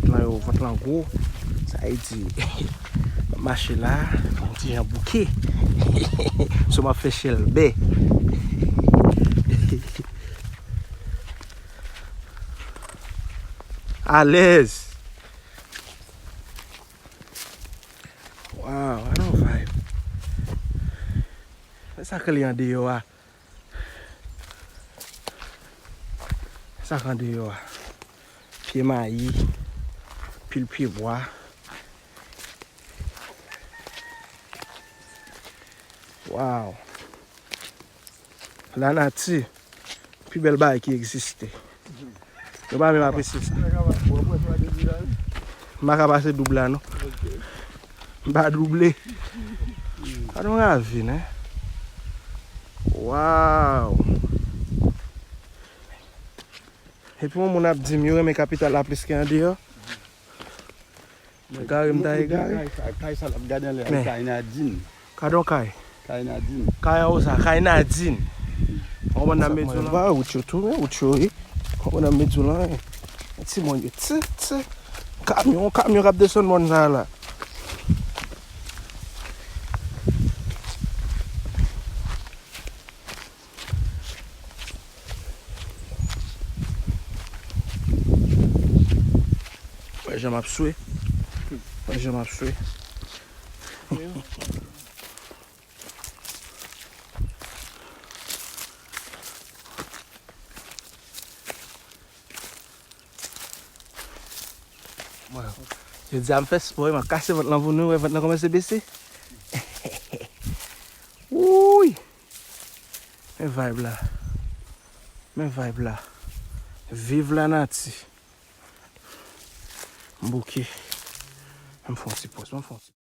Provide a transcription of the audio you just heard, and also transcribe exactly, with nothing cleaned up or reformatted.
Vant lan yo, vant lan gwo. Sa vle di, m ap mache la, m ti jan bouke. So m ap fè chèlbè. Alèz. Wow, I don't vibe. Men sa k li andeyò a. Sa k andeyò a. Pye mayi, pil pye bwa. Wow. Lanati, pi bèl bagay ki egziste. Nou pa menm apresye sa. M pa ka pase doub la, non. M pa double. Gade yon ravin, hein. Wow. Epi yon moun ap di m yo renmen kapital la plis ke andeyò. Egare m ta egare. Kay sa, kay sa l ap gade anlè a, men. Kay Nadine. Gade yon kay. Kay Nadine. Kay anwo sa, kay Nadine. Ou konprann n ap met dlo la. Ba wout yo tou, men wout yo, wi. Ou konprann n ap met dlo la, wi. Ti mòn yo, ti, ti. Kamyon, kamyon k ap desann mòn sa la. Wè jan m ap swe. Wè jan m ap swe. Mwen, jodi a m fè spò, m ap kase vant lan pou nou, wè vant lan kòmanse bese. Wouy! Men vibe la. Men vibe la. Viv lanati. M bouke. M fè yon ti pòz, m fè yon ti